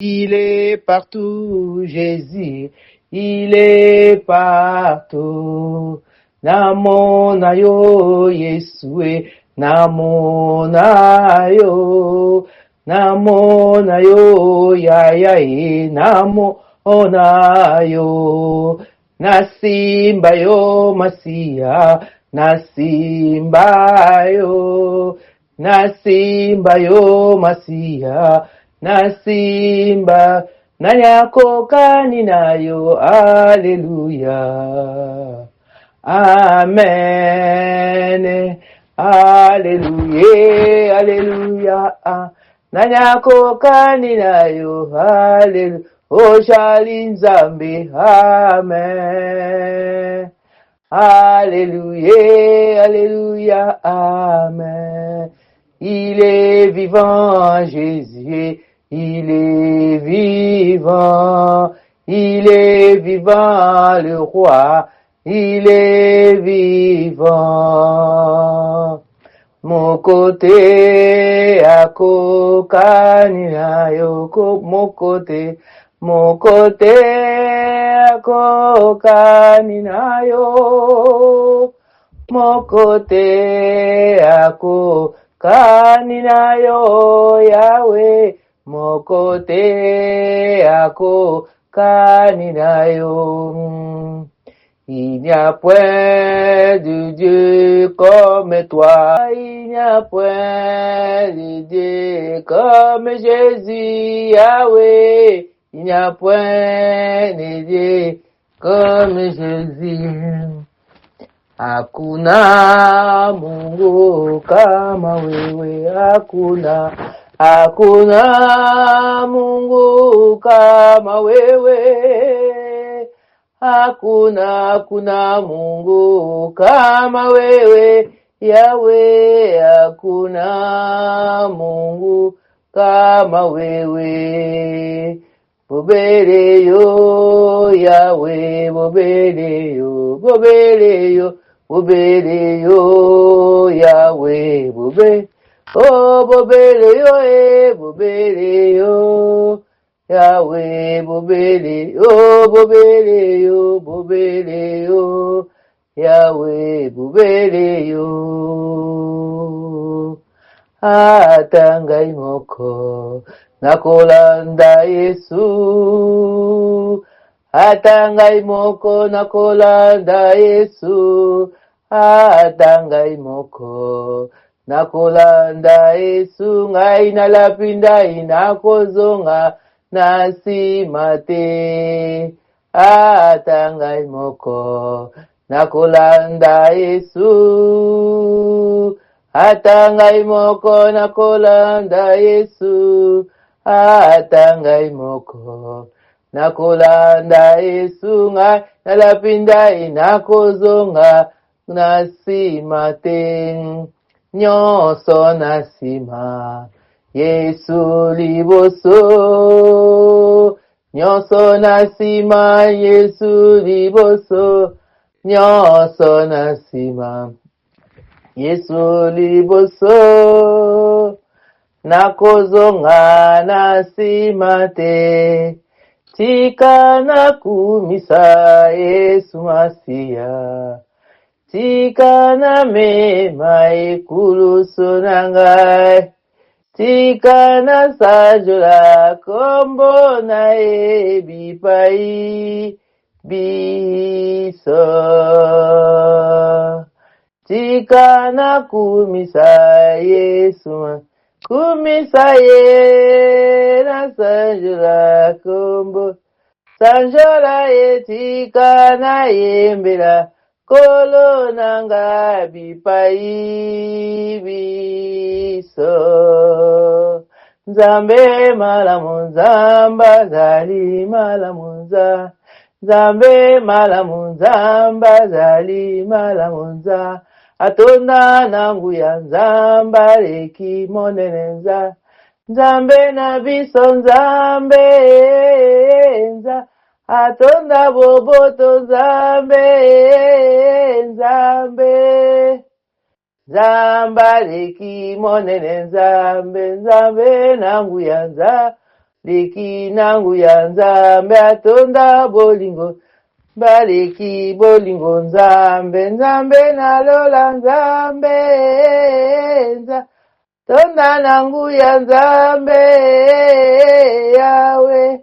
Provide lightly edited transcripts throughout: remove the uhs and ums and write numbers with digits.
Il est partout, Jésus, il est partout. Namona yo, Yesu, e, namona yo, namona yo, yaya, e, namona yo. Nasimba yo, Masiya, nasimba yo. Nasimba yo Masiya, nasimba nani akokani na yo, aleluya. Amen, aleluya, aleluya. Nani akokani na yo, aleluya. Ozali Nzambe, amen. Alléluia, Alléluia, Amen. Il est vivant, Jésus, il est vivant, il est vivant, le roi, il est vivant. Moko te akokani na yo moko te moko te akokani na yo moko te akokani na yo Yawe moko te akokani na yo. Il n'y a point de Dieu comme toi. Il n'y a point de Dieu comme Jésus, Yahweh. Il n'y a point de Dieu comme Jésus. Hakuna Mungu kama wewe, hakuna, hakuna Mungu kama wewe. Hakuna, hakuna Mungu kama wewe, Yawe, hakuna Mungu kama wewe. Bobele yo, Yawe, bobele yo, bobele yo, bobele yo, Yawe, bobe, oh, bobele yo, eh, bobele yo. Yahweh, bobele yo, bobele yo, bobele yo, Yahweh, bobele yo. Ata ngai moko nakolanda Yesu, ata ngai moko nakolanda Yesu, ata ngai moko Nakolanda Yesu, ngai nalapi ndai, nakozonga na nsima te. Ata ngai moko, nakolanda Yesu. Ata ngai moko, nakolanda Yesu. Ata ngai moko, nakolanda Yesu, ngai nalapi ndai, nakozonga na nsima te, nyonso na nsima, Yesu liboso. Nyonso na nsima, Yesu liboso, nyonso na nsima, Yesu liboso. Nakozonga na nsima te, tika nakumisa Yesu Masiya, tika namema ekulusu na ngai, tika nasanjola kombo na ye bipai biso. Tika nakumisa Yesu, kumisa ye nasanjola kombo, sanjola ye tika nayembela Nkolo na nga bipai biso. Nzambe malamu, Nzambe azali malamu, Nzambe Nzambe malamu, Nzambe azali malamu, Nzambe atonda na nguya, Nzambe aleki monene, Nzambe Nzambe na biso, Nzambe Nzambe atonda boboto, Nzambe Nzambe Nzambe aleki monene, Nzambe, Nzambe na nguya, Nzambe Leki na nguya Nzambe atonda bolingo baleki bolingo Nzambe Nzambe na lola Nzambe nza tonda na nguya Nzambe Yawe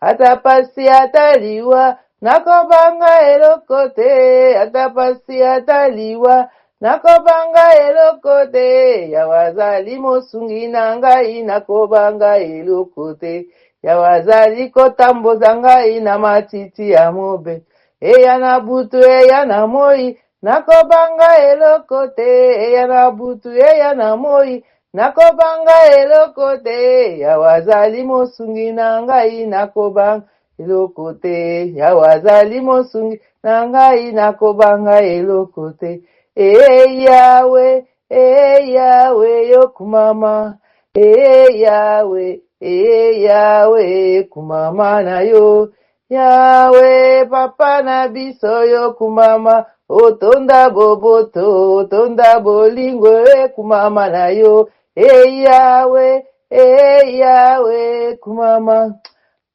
ata pasi ata liwa nakobanga eloko te ata pasi ata liwa Nakobanga eloko te, Yawe azali mosungi na ngai, nakobanga eloko te. Yawe azali kotamboza ngai na matiti ya mobe, eya na butu, eya na moi, nakobanga eloko te, eya na butu, eya na moi, nakobanga eloko te. Yawe azali mosungi na ngai, nakobanga eloko te yawe azali mosungi na ngai nakobanga eloko te ee yawe ee yawe yokumama ee yawe ee yawe kumama na yo yawe papa na biso yokumama otonda boboto otonda bolingo ekumama na yo ee yawe ee yawe kumama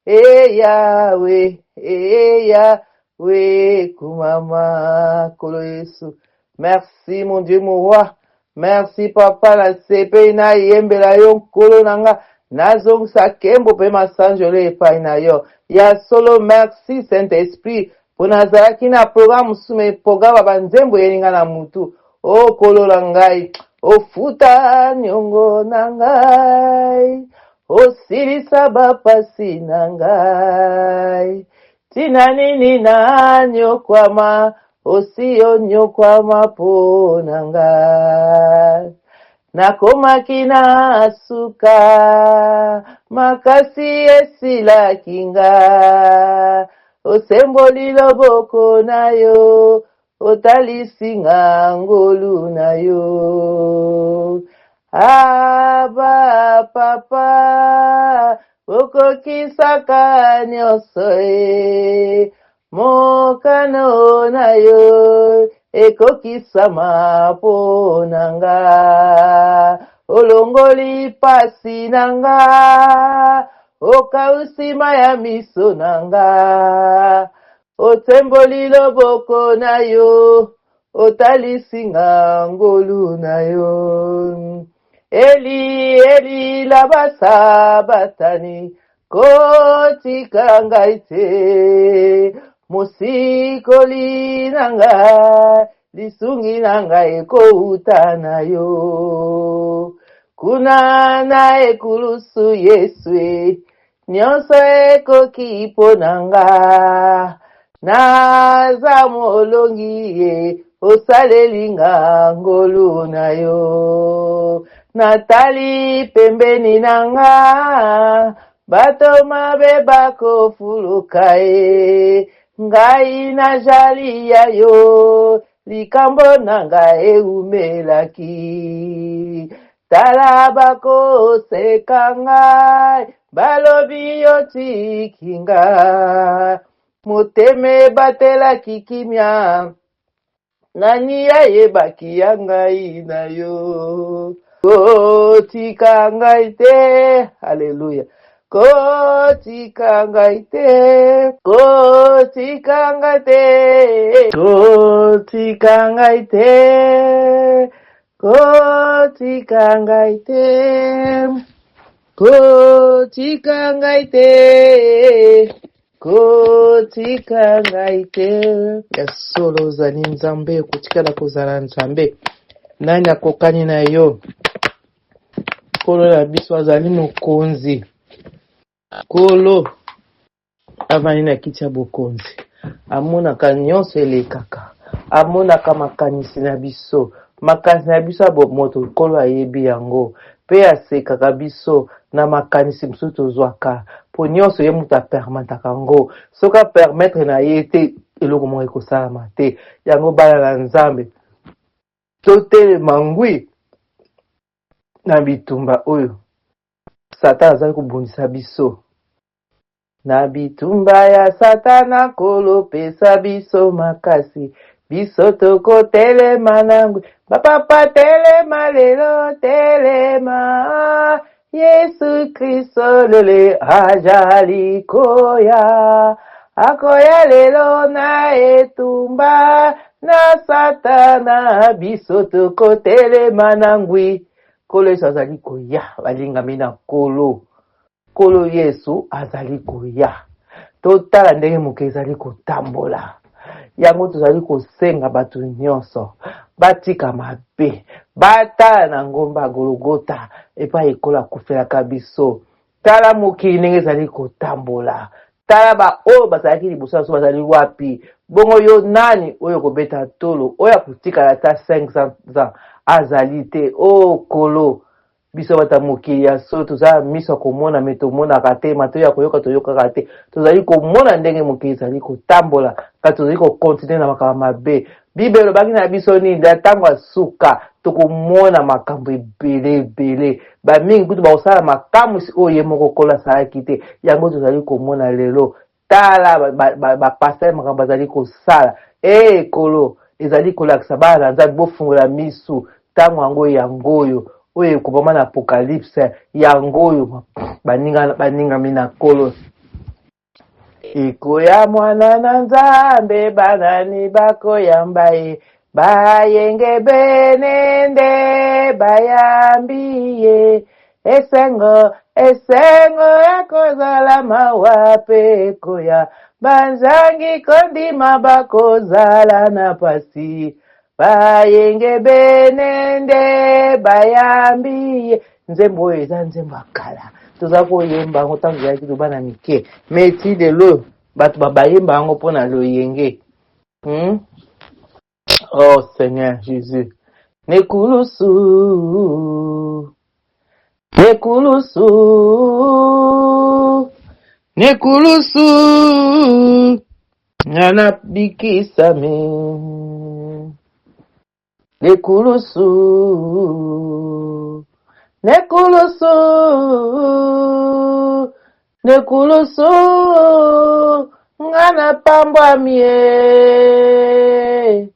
E Yahweh, e Yahweh, kumama Nkolo Yesu. Merci mon Dieu mon roi. Merci papa na sepeli nayembela yo nkolo na nga nazongisa nkembo mpe masanjolo epai na yo ya solo merci saint esprit mpo nazalaki na programme mosusu me programme ya banzembo eyeli nga na mutu o nkolo na ngai ofuta niongo na ngai Osilisa bapasi na ngai Tina nini nanyokwama Osi onyokwama mpo na ngai Nakomaki na suka Makasi esilaki nga Osemboli loboko na yo Otalisi nga ngolu na yo Aba papa okokisaka nyonso e mokano na yo ekokisama mpo na nga olongoli pasi na nga okausi mai ya miso na nga Otemboli loboko na yo, otalisi nga ngolu na yo. Eli, Eli, lama sabatani, kotika ngai te. Mosikoli na ngai, lisungi na ngai ekouta na yo. Kuna na ekulusu Yesu e, Nyonso ekoki mpo na nga Naza molongi ye Osaleli nga ngolu na yo Natali pembeni na nga Bato mabe bakofuluka ye Ngai najali ya yo Likambo na nga eumelaki Tala bakoseka ngai, balobi yo tiki nga. Motema ebatelaki kimia, nani ayebaki ya ngai na yo. Kotika ngai te, haleluya. Kotika ngai te, kotika ngai te, kotika ngai te. Kotika ngai te, kotika ngai te, kotika ngai te. Ya solo ozali Nzambe, okotikala kozala Nzambe. Nani akokani na yo? Nkolo na biso azali mokonzi. Nkolo avandi na kiti ya bokonzi, amonaka nyonso elekaka, amonaka makanisi na biso, makanisi na biso ya bomoto, Nkolo ayebi yango, mpe asekaka biso na makanisi mosusu tozwaka, mpo nyonso ye moto apermetaka yango. Soki apermettre na ye te, eloko moko ekosalama te. Yango bana na Nzambe, totelema ngwi na bitumba oyo Satan azali kobundisa biso. Na bitumba ya Satana, Nkolo pesa biso makasi, biso tokotelema na ngwi. Bapapa telema lelo, telema. Yesu Kristo lele ajali koya, akoya lelo na etumba na Satana, biso tokotelema na ngwi. Nkolo Yesu azali koya, balingami na Nkolo. Nkolo Yesu azali koya. Totala ndenge moke ezali kotambola. Yango tozali kosenga bato nyonso batika mabe, batala na ngomba ya Gologota epai ekolo akufelaka biso. Tala mokili ndenge ezali kotambola. Tala baoyo bazalaki liboso na biso bazali wapi? Bongo yo nani oyo okobeta tolo? Oyo akotikala ata 500 ans azali te. O Nkolo, Biso bato ya mokili ya solo toza na miso ya komona me tomonaka te, matoi ya koyoka toyokaka te. Tozali komona ndenge mokili ezali kotambola, kasi tozali kokontinue na makambo mabe. Bible elobaki na biso nini? Na ntango ya suka tokomona makambo ebele ebele, bamingi kutu bakosala makamwisi oyo ye moko Nkolo asalaki te. Yango tozali komona lelo. Tala ba pasteur makambo bazali kosala. Ee Nkolo, ezali kolakisa bana na Nzambe, bofungola misu, ntango yango yango oyo, oyo ekomama na Apocalypse, yango oyo baninga, baningami na Nkolo. Ekoya mwana na Nzambe, banani bakoyamba ye? Bayengebene nde bayambi ye. Esengo, esengo ekozala mawa pe ekoya, bazangi kondima bakozala na pasi, bayengebene nde bayambi ye. Nzembo oyo eza nzembo ya kala, toza koyemba yango ntango tozalaki bana mike, mais ti lelo bato babayemba yango mpo na loyenge. Oh Seigneur Jésus. Nekulusu. Nekulusu. Nekulusu. Nga nabikisami. Nekulusu. Nekulusu. Nekulusu nga napambwami e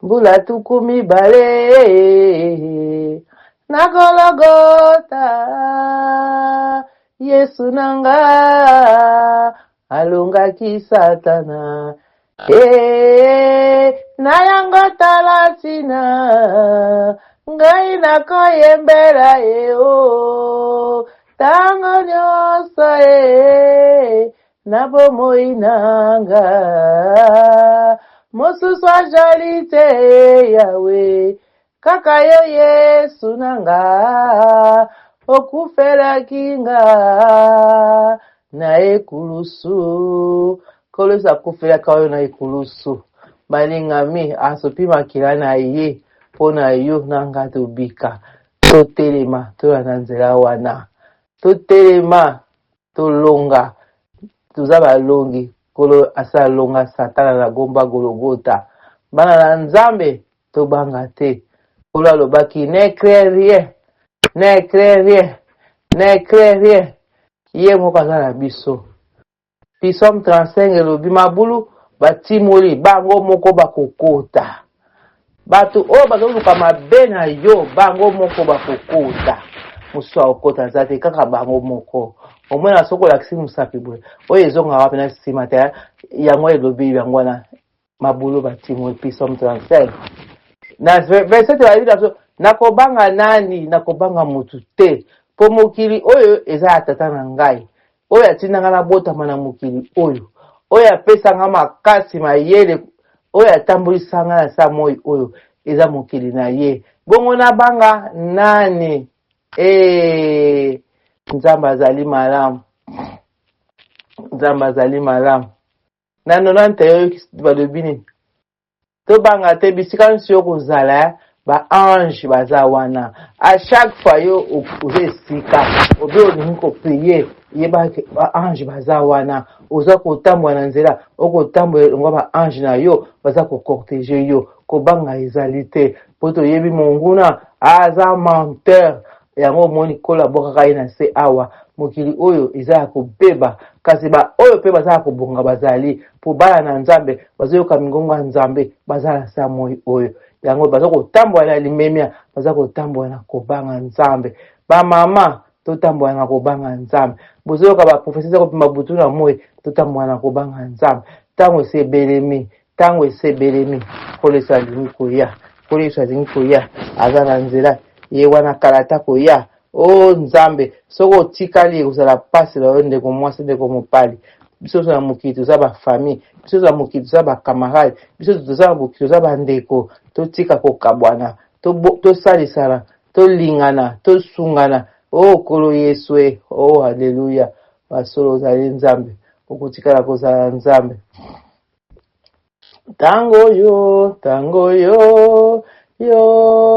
mbula 20 na Gologota Yesu na nga alongaki Satana e na yango tala ntina ngai nakoyembela ye o ntango nyonso e na bomoi na nga mosusu ajali te Yawe Kaka yo Yesu na nga okufelaki nga na ekulusu. Nkolo Yesu akufelaka yo na ekulusu. Balingami asopi makila na ye mpo na yo na nga tobika. Totelema tolanda nzela wana. Totelema tolonga. Toza balongi. Nkolo asi alonga Satana na gomba Gologota. Bana na Nzambe Tobanga te. Nkolo alobaki, Ne crains rien, ne crains rien, ne crains rien. Ye moko aza na biso. Psaume 35 elobi mabulu batimoli bango moko bakokota. Bato oyo bazoluka mabe na yo bango moko bakokota. Mosusu akokota aza te, kaka bango moko. Omona soki olakisi mosapi boye, oyo ezonga wapi na nsima te, yango elobi yango wana mabulu batimoli. Psaume 35 na verset balobi na biso, nakobanga nani? Nakobanga motu te, mpo mokili oyo eza ya tata na ngai, oyo atinda ngai nabotama na mokili oyo, oyo apesa ngai makasi, mayele, oyo atambolisa ngai na sa moi oyo, eza mokili na ye. Bongo nabanga nani? Ee, Nzambe azali malamu, Nzambe azali malamu. Na 91 oyoki balobi nini? Tobanga te, bisika nyonso yo kozala ba ange baza wana. A chaque fois yo oza esika obe olingi koprier, yeba ke ba ange baza wana. Oza kotambola na nzela, okotambola elongo ba ange na yo baza kocortege yo. Kobanga ezali te, po toyebi monguna aza menteur. Yango omoni Nkolo abwakaka ye na nse awa. Mokili oyo eza ya kobeba, kasi ba oyo pe baza ya kobonga bazali, po bana na Nzambe bazoyoka mingongo ya Nzambe, baza na nse ya moi oyo. Yango baza kotambola na limemia, baza kotambola na kobanga Nzambe. Ba mama, Totambola na kobanga Nzambe. Bozoyoka ba prophetie eza kobima butu na moi. Totambola na kobanga Nzambe. Ntango esi ebelemi, ntango esi ebelemi. Nkolo Yesu alingi koya. Nkolo Yesu alingi koya. Aza na nzela. Ye wana kala ata koya. O oh, Nzambe, soki otikali ekozala mpasi na yo ndeko mwasi, ndeko mobali. Biso na mokili toza ba famille, biso na mokili toza ba camarade, biso toza na mokili toza ba ndeko. Totika kokabwana, tosalisana, tolingana, tosungana. O oh, Nkolo Yesu e, o oh, haleluya. Basolo ozali Nzambe, okotikala kozala Nzambe. Ntango yo, ntango yo, yo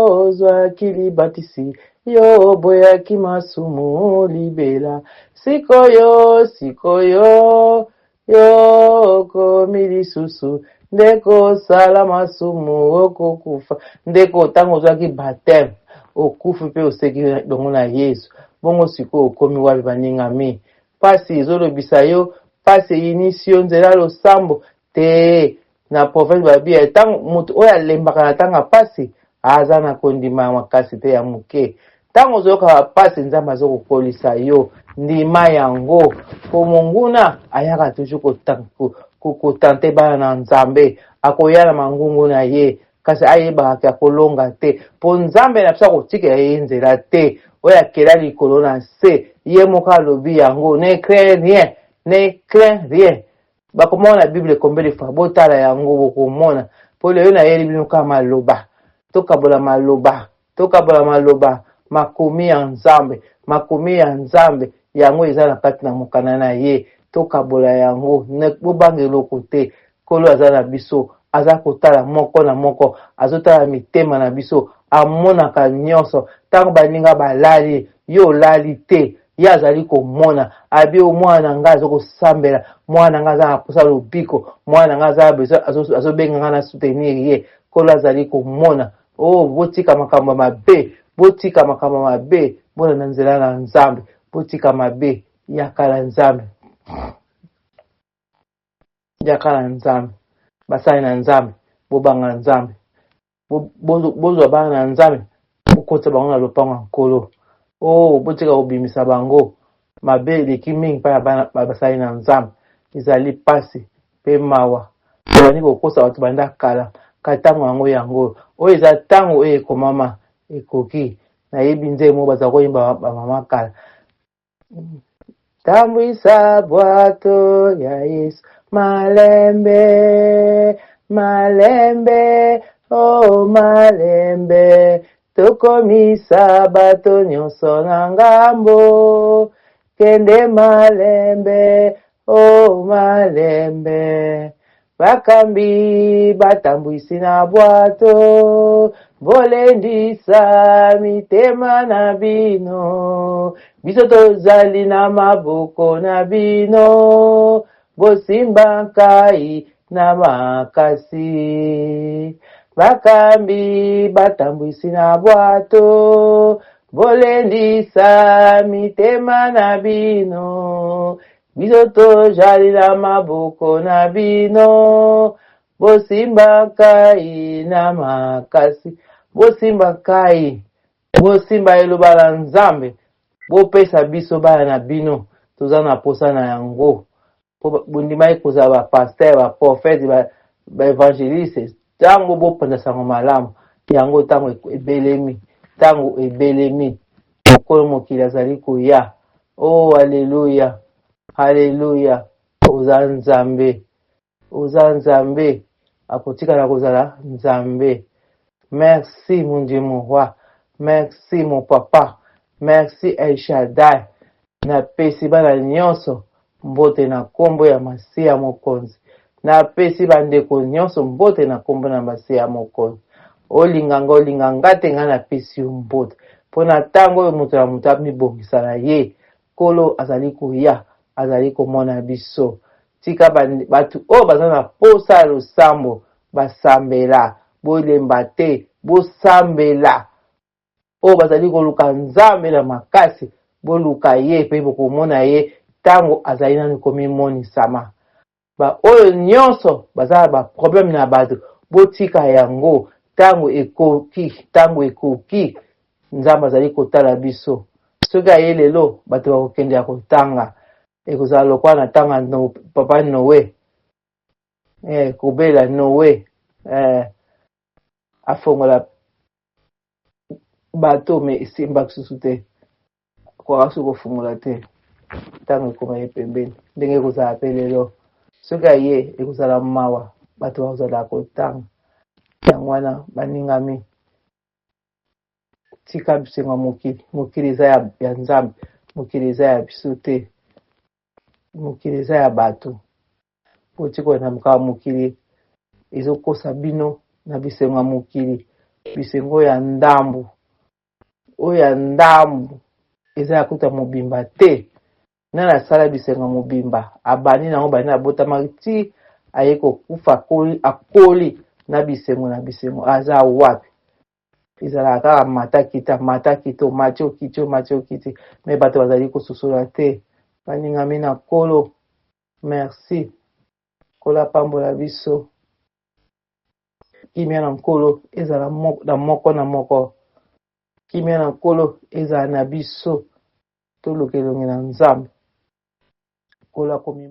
ozwaki libatisi, yo oboyaki masumu libela. Sikoyo, sikoyo, yo okomi lisusu nde kosala masumu, okokufa. Ndeko, ntango ozwaki baptême, okufi mpe oseki elongo na Yesu. Bongo sikoyo okomi wapi, baningami? Pasi ezolobisa yo, pasi eyinisi yo nzela losambo te. Na province babi ya tango moto oyo alembaka na ntango ya pasi aza na kondima ya makasi te ya moke. Ntango ozoyoka bapasi, Nzambe azokokolisa yo, ndima yango, po monguna ayaka toujours kotante bana na Nzambe, akoya na mangungu na ye, kasi ayebaka ke akolonga te, po Nzambe na biso akotikela ye nzela te, oyo akela likolo na se, ye moko alobi yango, ne crains rien, ne crains rien. Bakomona na Bible combien de fois, botala yango bokomona, po lelo nayeli bino kaka maloba, tokabola maloba, tokabola maloba, makomi ya Nzambe, makomi ya Nzambe, yango eza na kati na mokanda na ye, tokabola yango, bobanga eloko te, Nkolo aza na biso, aza kotala moko na moko, azotala mitema na biso, amonaka nyonso. Ntango baninga balali, yo olali te, ye azali komona. Abi o mwana na ngai aza kosambela, mwana na ngai aza na mposa lobiko, mwana na ngai aza besoin, azobenga ngai na soutenir ye. Nkolo azali komona. Oh, botika makambo ya mabe, botika makambo ya mabe, bolanda nzela na Nzambe, botika mabe, yaka na Nzambe. Yaka na Nzambe, basali na Nzambe, bobanga Nzambe, bozwa bana na Nzambe, bokotisa bango na lopango ya Nkolo. Oh, botika kobimisa bango mabe eleki mingi mpa ya bana basali na Nzambe. Ezali pasi mpe mawa. Tobandi kokosa bato banda kala, ka ntango yango yango oyo eza ntango oyo ekomama ekoki. Nayebi nzembo moko baza koyemba bamama kala. Tambwisa bwato ya Yesu malembe, malembe, oh malembe, tokomisa bato nyonso na ngambo. Kende malembe, oh malembe, Bakambi batambwisi na bwato, bolendisa mitema na bino. Biso tozali na maboko na bino, bosimba nkai na makasi. Bakambi batambwisi na bwato, bolendisa mitema na bino. Biso tojali na maboko na bino, bosimba nkai na makasi, bosimba nkai, bosimba eloba na Nzambe, bopesa biso bana na bino, toza na posa na yango. Po bondimaki kozala ba pasteur, ba prophète, ba evangeliste, tango bopanza sango malamu, yango tango ebelemi, tango ebelemi, mokolo mokili azali koya. Oh, aleluya, aleluya! Oza Nzambe, oza Nzambe, akotikala kozala Nzambe. Merci mon Dieu, mon roi. Merci mon papa. Merci El Shaddai. Napesi bana nyonso mbote na nkombo ya Masiya Mokonzi. Napesi bandeko nyonso mbote na nkombo na Masiya Mokonzi. Olinga nga olinga nga te, nga napesi yo mbote. Mpo na ntango oyo moto na moto amibongisa na ye. Nkolo azali koya, azali komona biso. Tika bato oyo baza na posa ya losambo basambela. Bolemba te, bosambela. Oyo bazali koluka Nzambe na makasi, boluka ye mpe bokomona ye ntango azali nanu komimonisama. Ba oyo nionso baza na ba problème na bato, botika yango, ntango ekoki, ntango ekoki, Nzambe azali kotala biso. Soki aye lelo, bato bakokende ya kotanga. Ekozala lokola na ntango ya no, papa Noe. Eh, kobela Noe. Eh, afongola bato me esimbaki susu te. Akoka susu kofungola te. Ntango ekoma ye pembeni. Ndenge ekozala pe lelo. Soki aye, ekozala mawa. Bato bakozala kotanga. Yango wana baningami. Tika bisengo ya mokili. Mokili eza ya, ya Nzambe. Mokili eza ya biso te. Mokili eza ya bato. Botika na makambo mokili ezokosa bino na bisengo ya mokili. Bisengo ya ndambu. Oyo ya ndambu eza ya kuta mobimba te. Nani asala bisengo ya mobimba? Abandi nango bandi abotamaki ti aye kokufa akoli, akoli na bisengo na bisengo aza wapi? Ezalaka kaka mata kita mata kita omati okiti omati okiti me bato bazali kososola te. Baningami na Nkolo, merci. Nkolo apambola biso. Kimia na Nkolo ezala na moko na moko. Kimia na Nkolo ezala na biso. Toluka elongi na Nzambe. Nkolo akomi.